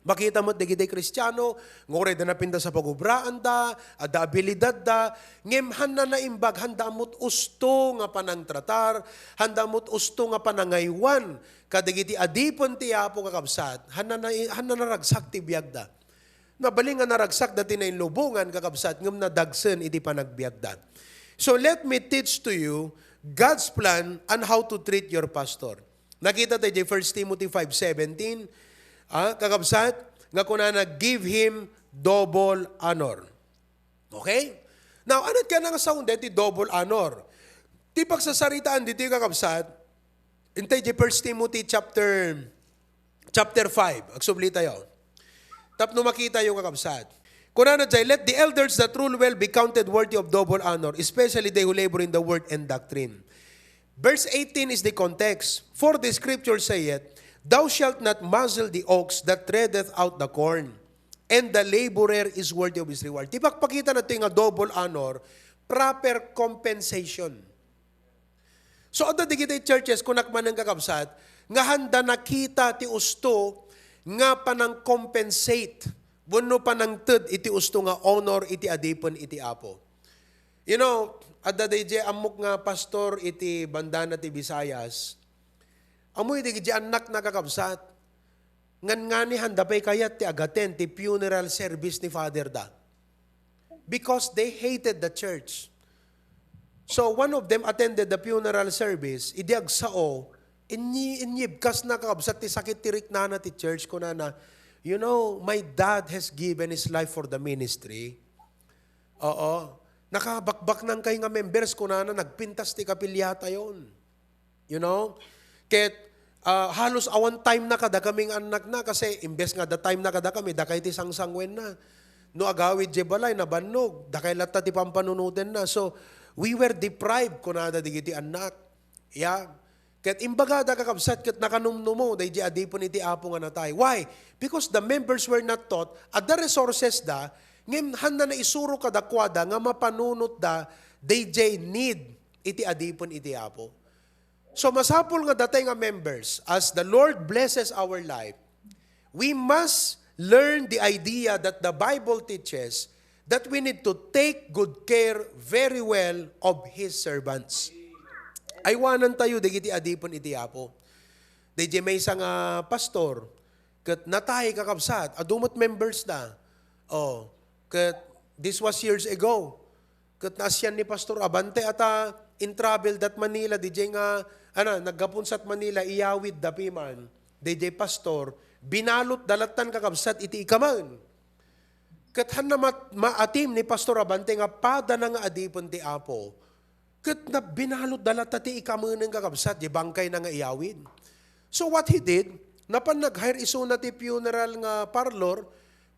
Makita met dagiti Kristiano nga uray da napintas a pagubraanda, adda abilidadda, ngem handa naimbag, handa met usto nga panangtratar, handa met usto nga panangaywan kadagiti adipen ti Apo, kakabsat, handa na, handa naragsak ti biagda. Nabalin nga naragsak dati nainlubongan, kakabsat, ngem nadagsen iti panagbiagda. So let me teach to you God's plan on how to treat your pastor. Nakita tayo di First Timothy five seventeen, ah, kakabsat, nga kunana, "Give him double honor." Okay? Now, ano kaya nga sound ti double honor? Ti pagsasaritaan dito, kakabsat, intay di First Timothy chapter, chapter five. Agsubli tayo. Tapno makita yung, kakabsat. Kunana jay, "Let the elders that rule well be counted worthy of double honor, especially they who labor in the word and doctrine." Verse eighteen is the context. "For the scripture saith, 'Thou shalt not muzzle the ox that treadeth out the corn, and the laborer is worthy of his reward.'" Ti pakpakita na nga double honor, proper compensation. So, adda dagiti churches, kunak manen, kakabsat, nga handa nakita ti usto nga panang-compensate wenno panangted iti usto nga honor iti adipen iti Apo. You know, adda dayjay ammok nga pastor iti bandana ti Visayas. Ammoyo dagiti annakna, kakabsat, ngan ngani handa pay kayat ti agaten ti funeral service ni father da. Because they hated the church. So one of them attended the funeral service, idi agsao, inyi-, inyibkasna, kakabsat, ti sakit ti riknana ti church, kunana, "You know, my dad has given his life for the ministry." Oo. Nakabakbaknang kay nga members, kunana, nagpintas ti kapiliatayon. You know? Ket, ah, halos awan time na kadakami nga annakna, kasi imbes nga adda time na kadakami, dakay ti sangsanguenna. No agawid diay balay, nabannog, dakay latta ti pampanunotenna. So, we were deprived, kunada dagiti annak. Yeah. Ket imbagada, kakabsat, ket nakanumnumo daydi adipen iti Apo nga natay. Why? Because the members were not taught, adda resources da, ngem handa naisuro kadakuada nga mapanunotda daydi need iti adipen iti Apo. So, masapul nga datay nga members, as the Lord blesses our life, we must learn the idea that the Bible teaches that we need to take good care very well of His servants. Aywanan tayo dagiti adipen iti Apo. Daydi maysa nga pastor, ket natay, kakabsat, adu met members da. Oh, ket this was years ago. Ket naasian ni Pastor Abante a ta in-travel dat Manila, daydi nga, ana, naggapon sat Manila, iyawid da piman. Daydi pastor, binalot da lattan, kakabsat, iti ikamen. Ket handa mat-, maatim ni Pastor Abante nga pada na nga adipen ti Apo. Ket na-, binalot da latta ti ikamenen, kakabsat, di bangkay na nga iyawid. So what he did, napan nag-hire isuna ti funeral nga parlor,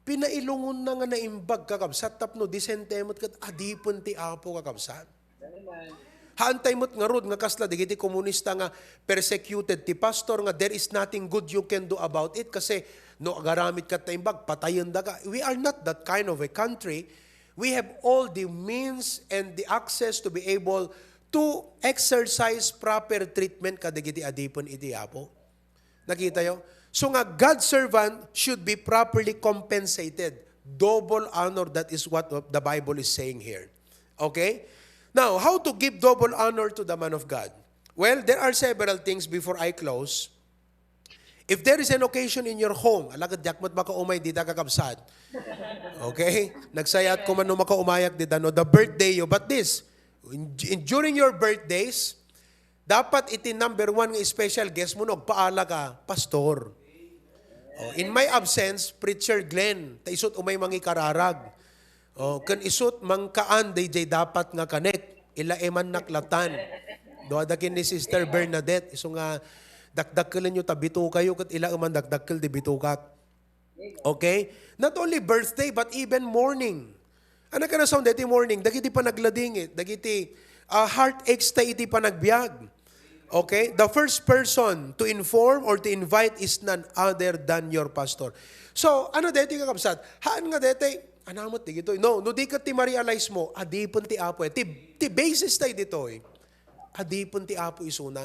pinailungonna nga naimbag, kakabsat, tapno disente met ket adipen ti Apo, kakabsat. Haantay met ngarud nga kasla dagiti komunista nga persecuted ti pastor nga there is nothing good you can do about it kasi no agaramid ka ta imbag, patayendaka. We are not that kind of a country. We have all the means and the access to be able to exercise proper treatment kadagiti adipen iti Apo. Nakita yo? So nga, God's servant should be properly compensated. Double honor, that is what the Bible is saying here. Okay? Now, how to give double honor to the man of God? Well, there are several things before I close. If there is an occasion in your home, ala ket diak met makaumay dita, kakabsat. Okay? Nagsayat ko man no makaumayak dita, no, the birthday yo. But this, in, in, during your birthdays, dapat iti number one nga special guest mo, no, agpaala ka, pastor. Oh, in my absence, Preacher Glenn, ta isut umay mangikararag. Oh, ken isut mangkaan dayjay dapat nga kanek, ilaemannak latan. Duada ken ni Sister Bernadette, isu nga dakdakkelenyo ta bitukayo ket ilaeman dakdakkel ti bitukak. Okay? Not only birthday, but even mourning. Ano ka na sound iti mourning? Dagiti panagladingit, dagiti ah, heartaches ta iti panagbiag. Okay? The first person to inform or to invite is none other than your pastor. So, ano daytoy, kakabsat? Haan nga daytoy, anamet digitoy. No, no di ket ti ma-realize mo, adipen ti Apo. Eh. Ti, ti basis tayo ditoy, adipen ti Apo isuna.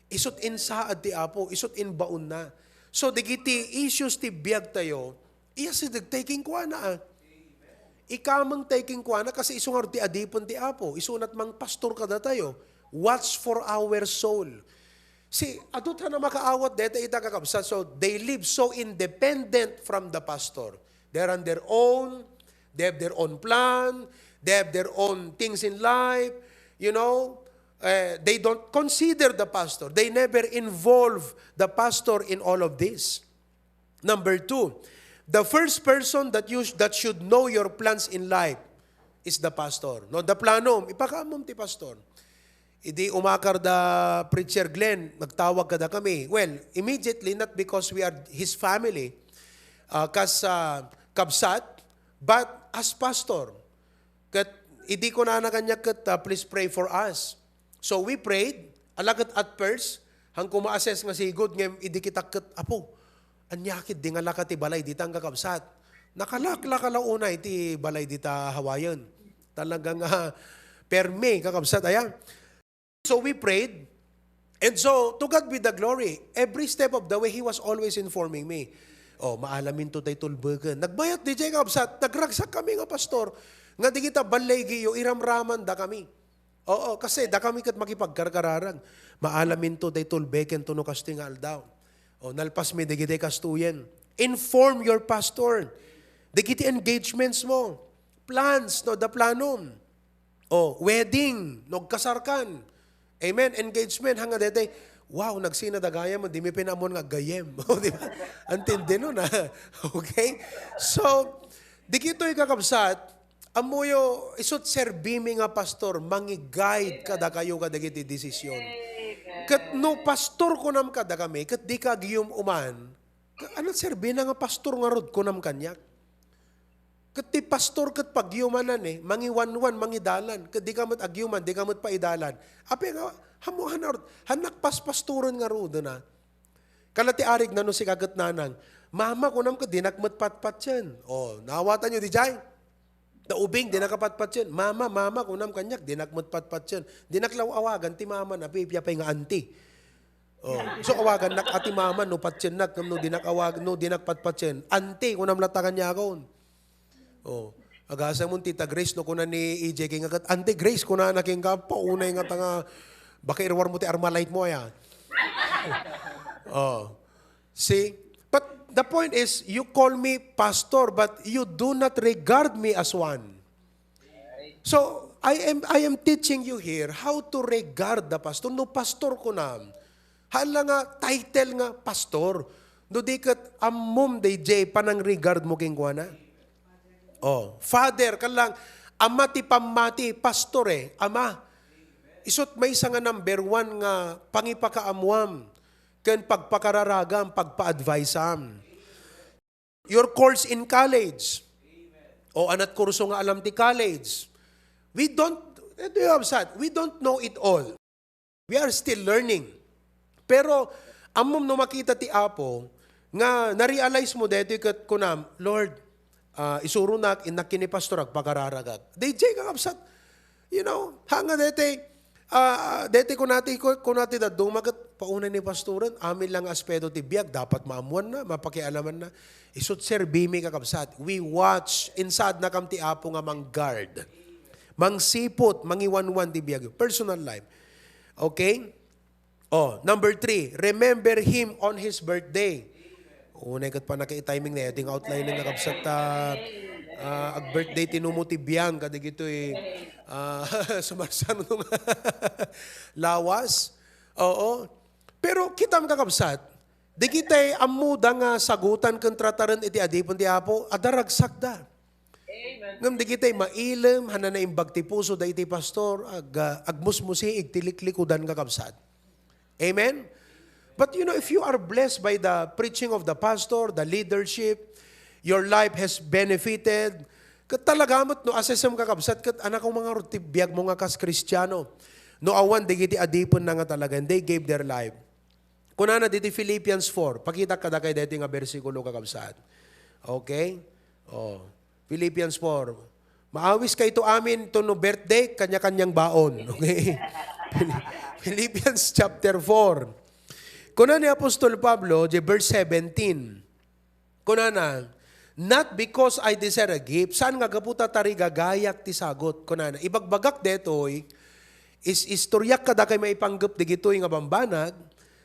Isut insaad ti Apo, isut inbaonna. So, dagiti issues ti biag tayo, iyasideg tayo kenkuana. Ah. Ikameng tayo kenkuana, kasi isu ngarud ti adipen ti Apo. Isu nat mangpastor kadatayo. Watch for our soul. See, adu ta na makaawat deta ita, kakabsat. So, they live so independent from the pastor. They're on their own. They have their own plan. They have their own things in life. You know, eh, they don't consider the pastor. They never involve the pastor in all of this. Number two, the first person that you sh-, that should know your plans in life is the pastor. No, the planum, ipakaamom ti pastor. Idi umakar da Preacher Glenn, nagtawag kada kami. Well, immediately, not because we are his family, uh, kas uh, kabsat, but as pastor. Ket idi kunana kaniak ket, uh, please pray for us. So we prayed, ala ket at first, han ko ma-assess nga sigud ngem idi kita ket, Apo, ania ketdi nga laka ti balay dita nga kakabsat? Nakalaklaka la unay ti balay dita Hawaiian. Talaga nga permi, kakabsat, aya. So we prayed. And so, to God be the glory. Every step of the way, he was always informing me. Oh, maalamin to tay tulbeken. Nagbayat di jay, kakabsat, nagragsak kami nga pastor. Nga di kita balay giyo, iramraman da kami. Oo, kasi da kami ket makipagkarkararag. Maalamin to tay tulbeken to no kastoy nga aldaw. Oh, nalpas mi dagiti kastoyen. Inform your pastor. Dagiti engagements mo. Plans, no, the planum. Oh, wedding, no, agkasarkan. Amen. Engagement, hanga dete. Wow, nagsina dagayam, di mi pinaamon nga aggayem. Oh, di ba? Antindi no na. Okay? So, di kitoy kakabsat, amuyo, isut serbimi nga pastor, mangi-guide kadakayo kadagiti desisyon. Ket no pastor kunam kada kami, ket di ka agiyum-uman, ka-, ano serbina nga pastor ngarud kunam kaniak? Ket ti pastor ket pagyumanan, eh, mangiwanwan, mangidalan. Ket di ka met agyuman, di ka met paidalan. Apay nga, hamo, hanarud, han nakpaspastoren ngaruden, ah. Kala ti arig na no sika ket nanang, "Mama," kunam ket dinak met patpatien. Oh, naawatan yo di jay? Da ubing, dinak patpatien. "Mama, mama," kunam kaniak, dinak met patpatien. Dinak law awagan ti mama na, pipiapay nga auntie. Oh, so awagannak a ti mama no patiennak, ngem no dinak awag-, no dinak patpatien. "Auntie," kunam latta kaniakon. Oh, agasam mo, Tita Grace, no kuna ni E J K nga ket, "Auntie Grace," kunana kenka, paunay nga ta nga, baka iruar mo ti Armalite mo, aya. Oh. See? But the point is, you call me pastor, but you do not regard me as one. So, I am, I am teaching you here how to regard the pastor. No pastor kunam, haan la nga title nga pastor. No di ket ammom dayjay panangregard mo kenkuana. Oh, father, ken lang, ama ti pammati, pastor eh, ama. Isut maysa nga number one nga pangipakaammoam ken pagpakararagam, pagpa-adviseam. Your course in college. O anat kurso nga alam ti college. We don't, eh, do you have sad? We don't know it all. We are still learning. Pero, ammom no makita ti Apo, nga na-realize mo daytoy ket kunam, "Lord, ah, isuronak, innak ken ni pastor, agpakararagak." Dayjay, kakabsat, you know, hanga daytoy, ah, daytoy kunati, ku-, kunati dadduma ket paunay ni pastoren, amin lang nga aspeto ti biag, dapat maammuanna, mapakialamanna. Isut serbimi, kakabsat. We watch, insaadnakam ti Apo nga mangguard. Mangsiput, mangiwanwan ti biag. Personal life. Okay? Oh, number three, remember him on his birthday. Unay ket pannakatiming na, ding outline nga kabsat ta, ah, ag-birthday ti numo ti biang, kadagitoy, ah, sumarsarno nga lawas. Oo. Pero kitam, kakabsat, dagitay ammoda nga sagutan ken trataren iti adipen ti Apo, adda ragsakda. Ngem dagitay mailem, haan a naimbag ti pusoda iti pastor, ag-, agmusmusiig ti liklikudan, kakabsat. Amen? But you know, if you are blessed by the preaching of the pastor, the leadership, your life has benefited, ket talaga met no assessem, kakabsat, ket anak ko, mangarud ti biagmo nga kas Kristiano. No awan dagiti adipenna nga talaga, and they gave their life. Kunana diti Philippians four, pakitak kadakayo daytoy nga bersikulo, kakabsat. Okay? Oh. Philippians four. Maawiskayto amin to no birthday, kanya-kanyang baon. Okay? Philippians chapter four. Kuna ni Apostol Pablo, di verse seventeen. Kunana, "Not because I desire a gift," saan nga gapu ta tarigagayak ti sagut. Kunana, ibagbagak detoy, is istoryak kadakayo maipanggep digitoy nga bambanag,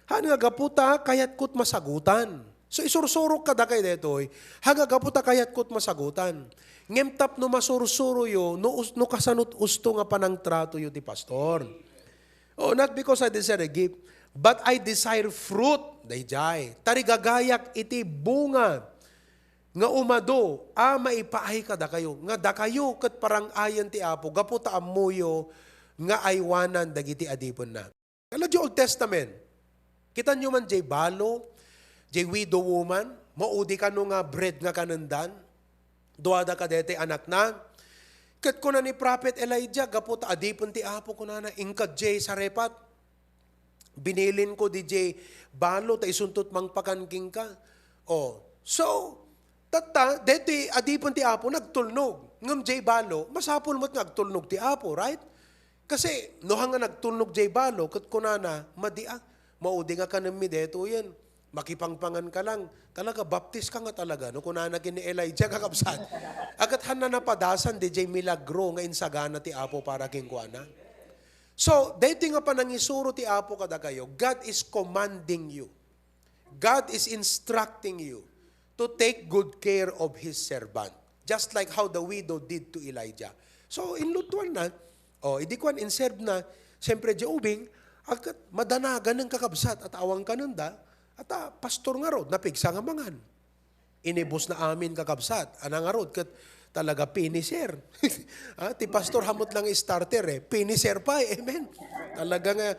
haan nga gapu ta kayatko ti masagutan. So, isursurok kadakayo detoy, haan nga gapu ta kayatko ti masagutan. Ngem tapno masursuroyo, no, us-, no kasano ti usto nga panangtratoyo ti pastor. Oh, not because I desire a gift, but I desire fruit, daydiay. Tarigagayak iti bunga nga umadu a maipaay kadakayo, nga dakayo ket parangayen ti Apo, gapu ta ammoyo nga aywanan dagiti adipenna. Kala di Old Testament, kitanyo man jay balo, jay widow woman, maudi kano nga bread nga kanendan, duada kadaytoy anakna. Ket kuna ni Prophet Elijah, gapu ta adipen ti Apo, kunana, "Inka jay Sarepta, binilinko di jay balo, ta isunto ti mangpakan kenka." Oh, so, tatta, daytoy adipen ti Apo, nagtulnog. Ngem jay balo, masapul met nga agtulnog ti Apo, right? Kasi, no, haan nga nagtulnog jay balo, ket kunana, "Madi a, maudi nga kanemmi detoyen. Makipangpangan ka lang. Talaga, baptis ka nga talaga," no, kunana ken ni Elijah, kakabsat. Ket haanna napadasan di jay milagro nga insagana ti Apo para kenkuana. So, daytoy nga panangisuro ti Apo kadakayo, God is commanding you. God is instructing you to take good care of His servant, just like how the widow did to Elijah. So, inlutuanna, oh, idi kuan, inserve na, siyempre, di ubing, agkat madanagan ng kakabsat, at awan kanenda, at, ah, pastor ngarud, napigsa nga mangan. Inibusna amin, kakabsat. Ana ngarud, ket talaga finisher. Ah, ti pastor, hamot lang starter, eh. Finisher pa, eh. Amen. Talaga nga,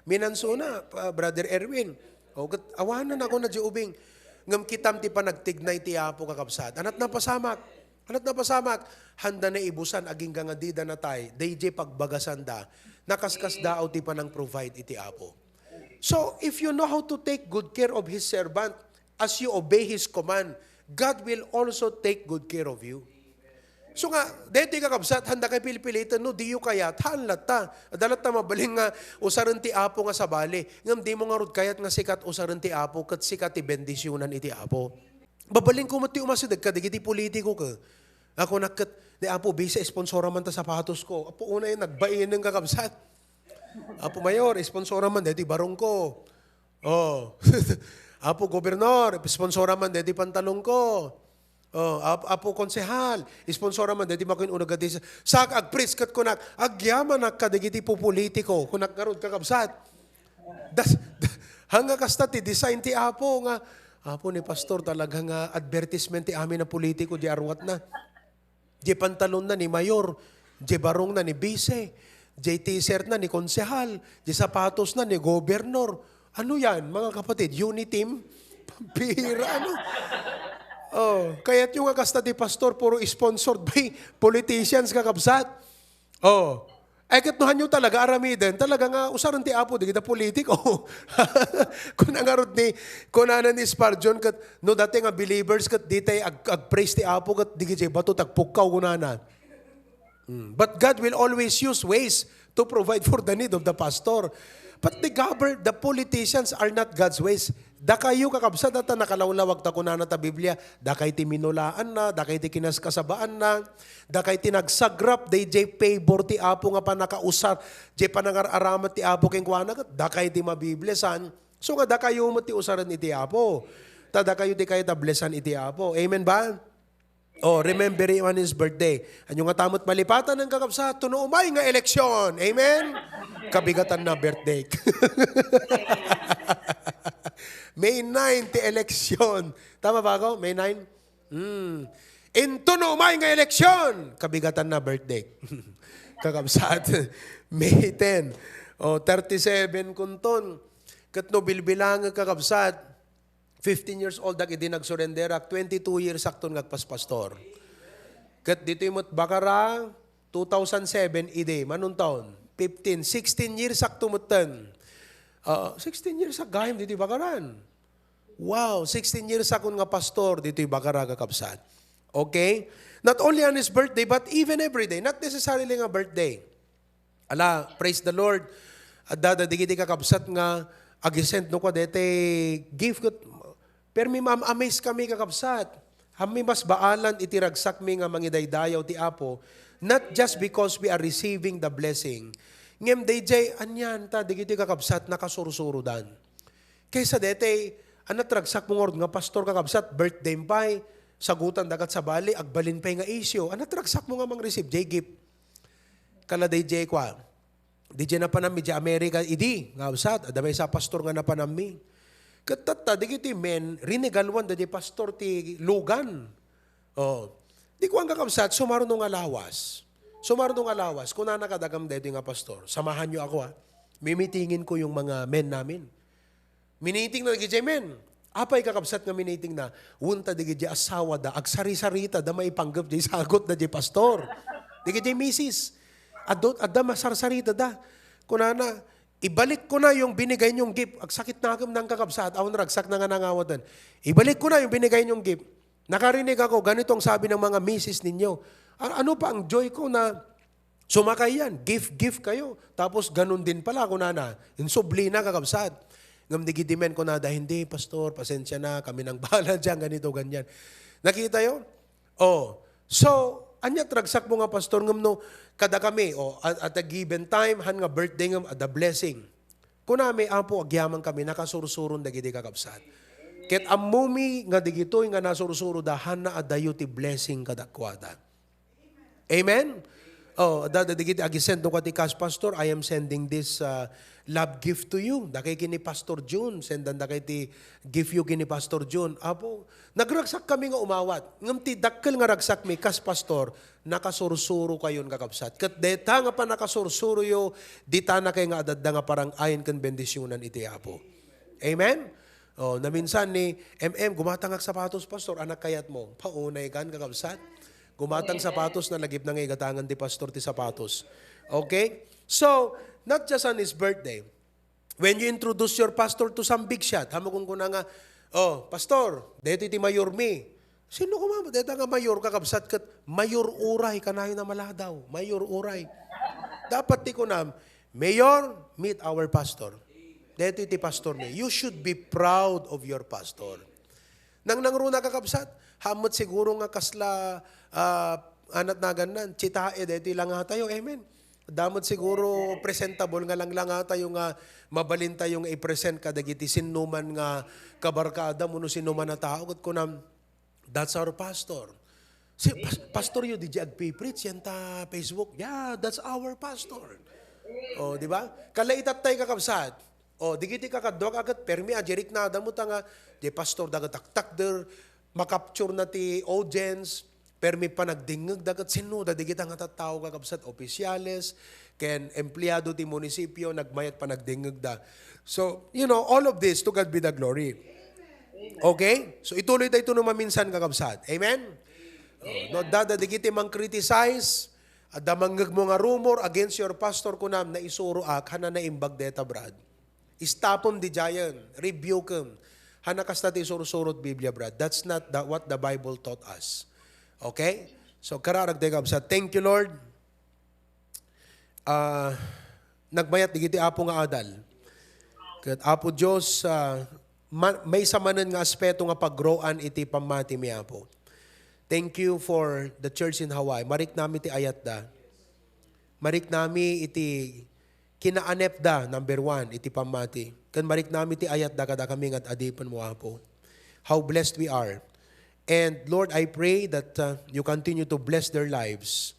minansona, pa, Brother Erwin. O, ket awanen ako na di ubing. Ngem kitam ti panagtignay ti Apo, kakabsat. Ana't napasamak? Ana't napasamak? Haanda naibusan, agingga nga dida natay, dayjay pagbagasanda, nakaskasdaaw ti panang-provide iti Apo. So, if you know how to take good care of His servant, as you obey His command, God will also take good care of you. So nga, daytoy, kakabsat, haanda kay pilpiliten no diyo kayat, haan latta. Adda latta mabalin nga usaren ti Apo nga sabali, ngem dimo ngarud kayat nga sika ti usaren ti Apo, ket sika ti bendisionan iti Apo. Mabalinko met ti umasideg kadagiti politiko, ke. Ako nakket, ni Apo, bisa, sponsoran man ta sapatos ko. Apo, unay, nagbaineng, kakabsat. Apo Mayor, sponsoran man daytoy barong ko. Oh. Apo Gobernador, sponsoran man daytoy pantalon ko. Oh, Ap-, Apo Konsehal, sponsoran man daytoy makin unag a dis-, sak agpreach ket kunak, agyamanak kadagiti pupolitiko, kunak ngarud, kakabsat. Das, hanga kasta ti design ti Apo nga, Apo, ni Pastor, talaga nga advertisement ti amin a politiko di arwatna. Di pantalonna ni Mayor, di barongna ni Bise, di t-shirtna ni Konsehal, di sapatosna ni Gobernador. Ano yan, mga kapatid? Uniteam? Pampira, ano? Oh, kayatyo nga kasta ti pastor, puro sponsored by politicians, kakabsat. Oh. Ay, ket no hanyo talaga aramiden, talaga nga usaren ti Apo dagiti politiko. Kuna ngarud ni, kunana ni Spurgeon, ket no dayta nga believers, ket ditay ag-, ag-praise ti Apo, ket dagiti bato ti agpukkaw, kunana. Mm. But God will always use ways to provide for the need of the pastor. But the govern-, the politicians are not God's ways. Dakayo, kakabsat, ta nakalawlawag ta kunana ta Biblia, dakay ti minulaanna, dakay ti kinaskasabaanna, dakay ti nagsagrap, dayjay favor ti Apo nga pannakausar, jay panangar-aramat ti Apo kenkuana, ket dakay ti mabiblessan. So nga dakayo met ti usaren iti Apo. Ta dakayo ti kayat a blessan iti Apo. Amen ba? Oh, remember him on his birthday. Ania nga ta met malipatan, kakabsat, to no umay nga eleksyon. Amen? Kabigatan na birthday. May nine ti eleksyon. Tama ba ako? May nine? Hmm. Into no umay nga eleksyon. Kabigatan na birthday. Kakabsat, May ten. Oh, thirty-seven kunton. Ket no bilbilang, kakabsat, fifteen years old ak idi nagsurenderak, twenty-two years akton nga agpaspastor. Ket ditoy met Bacara, two thousand seven idi, manuntaon, fifteen, sixteen years akto metten. Ah, sixteen years ak gayam ditoy Bakaran. Wow, sixteen years akon nga pastor ditoy Bacara, kakabsat. Okay? Not only on his birthday, but even every day. Not necessarily nga birthday. Ala, praise the Lord. Adda dagiti kakabsat nga agisend no kua dete gift ket permi maam-amaze kami, kakabsat. Ammi mas baalan iti ragsakmi nga mangidaydayaw ti Apo, not just because we are receiving the blessing, ngem dayjay anian ta dagiti kakabsat nakasursurodan. Kaysa dete, anat ragsakmo ngarud nga pastor, kakabsat, birthday pay, sagutan dakat sabali, agbalin pay nga isyu. Anat ragsakmo nga mang-receive jay gift. Kala dayjay kua. Dayjay napanammi jay America idi, nga usat, adda maysa a pastor nga napanammi. Ket tatta, dagiti men, rinegaluan da jay pastor ti lugan. Oh. Di kuan, kakabsat, sumarno nga lawas. Sumarno nga lawas. Kunana kadagam daytoy nga pastor, "Samahan niyo ako, ha. Mimitingin ko yung mga men namin." Miniting na dagiti men. Apay, kakabsat, nga miniting na? Wen ta dagiti asawa da, agsarisarita da maipanggep jay sagut da jay pastor. Dagiti misis. Adda, adda masarsarita da. Kunana, "Ibalik ko na yung binigay niyong gift." Agsakit na akem nang, kakabsat, awan ragsak na nga nangawaten. "Ibalik ko na yung binigay niyong gift. Nakarinig ako, ganito ang sabi ng mga misis ninyo." A-, ano pa ang joy ko na sumakay yan? Gift, gift kayo. Tapos ganun din pala, kunana. Insubli na, kakabsat. Ngem dagiti men kunada, "Hindi, pastor, pasensya na. Kami nang bahala dyan, ganito, ganyan." Nakita yo? Oh. So, ania ti ragsakmo nga pastor, ngem no, kada kami, oh, at, at a given time, han nga birthday ngem, adda blessing. Kunami, "Apo, agyaman kami, nakasursuron dagiti kakabsat." Ket ammomi nga digitoy nga nasursuroda, hanna adayo ti blessing kadakuada. Amen? Oh, da, da, dagiti agisend no kua ti cash, "Pastor, I am sending this, uh, love gift to you." Dakay ken ni Pastor June, sendan dakay ti gift yo ken ni Pastor June. Apo, nagragsak kami nga umawat. Ngem ti dakkel nga ragsakmi, kas pastor, nakasursuro kayon, kakabsat. Ket dayta nga pannakasursuroyo, ditanakay nga adda nga parang-ayen ken bendisionan iti Apo. Amen? Oh, naminsan ni M M, "Gumatangak sapatos, pastor." Anak kayat mo. Paunay kan, kakabsat. Gumatang sapatos na lagip na nga igatangan ti pastor ti sapatos. Okay? So, not just on his birthday. When you introduce your pastor to some big shot, hamo kunkuna nga, "Oh, pastor, daytoy ti mayor mi." Sino kuma? Deta nga mayor, kakabsat, ket mayor uray, kanayon a maladaw. Mayor uray. Dapat ti kunam, "Mayor, meet our pastor." Daytoy ti pastor mi. You should be proud of your pastor. Nang nangruna, kakabsat, hamo met siguro nga kasla, ah, anat nagannan, tsitae, daytoy langatayo. Amen. Adda met siguro presentable nga langlangatayo nga mabalintayo nga i-present kadagiti sinnoman nga kabarkada, wenno sinnoman a tao, ket kunam, "That's our pastor." Si pas-, pastor yo, di di agpipreach, yan ta Facebook. "Yeah, that's our pastor." Oh, di ba? Kalaitattay, kakabsat. Oh, digiti kakaduak a ket permi a diriknada mo ta nga, di pastor daget taktakder, makapture na ti audience, permi panagdingngeg daget sinno da digita nga tattao, kakabsat, opisyales, ken empleyado ti munisipyo, nagmayat panagdingngeg da. So, you know, all of this, to God be the glory. Okay? So, ituloy tayo ito no maminsan, kakabsat. Amen? Oh, no, dada digiti mang criticize, adda mangngegmo nga rumor against your pastor, kunam, "Naisuro ak, hana naimbag deta, Brad." Stopem didiayen, rebukem. Hana kasta ti isursurot Biblia, Brad. That's not the, what the Bible taught us. Okay? So, kararag tayo, kabsat. Thank you, Lord. Ah, nagmayat digiti Apo nga adal. Ket Apo Dios, ah, Ma-, maysa manen nga aspeto nga paggrowan iti pammati mi, Apo. Thank you for the church in Hawaii. Mariknami ti ayatda. Mariknami iti kinaanepda, number one, iti pammati. Ken mariknami ti ayatda kadakami nga ad-adipen mo, Apo. How blessed we are. And Lord, I pray that, uh, you continue to bless their lives.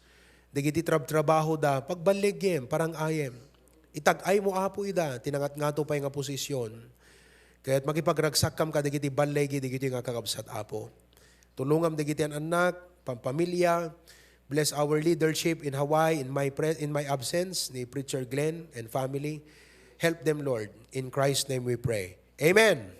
Dagiti trabtrabahoda, pagballigim, parang-ayem. Itag-ay mo, Apo, ida, ti nangatngato pay nga posisyon. Ket makipagragsakkam kadagiti balligi, dagiti nga kakabsat, Apo. Tulongam dagiti an-annak, pampamilya. Bless our leadership in Hawaii, in my pre-, in my absence, ni Preacher Glenn and family. Help them, Lord. In Christ's name we pray. Amen.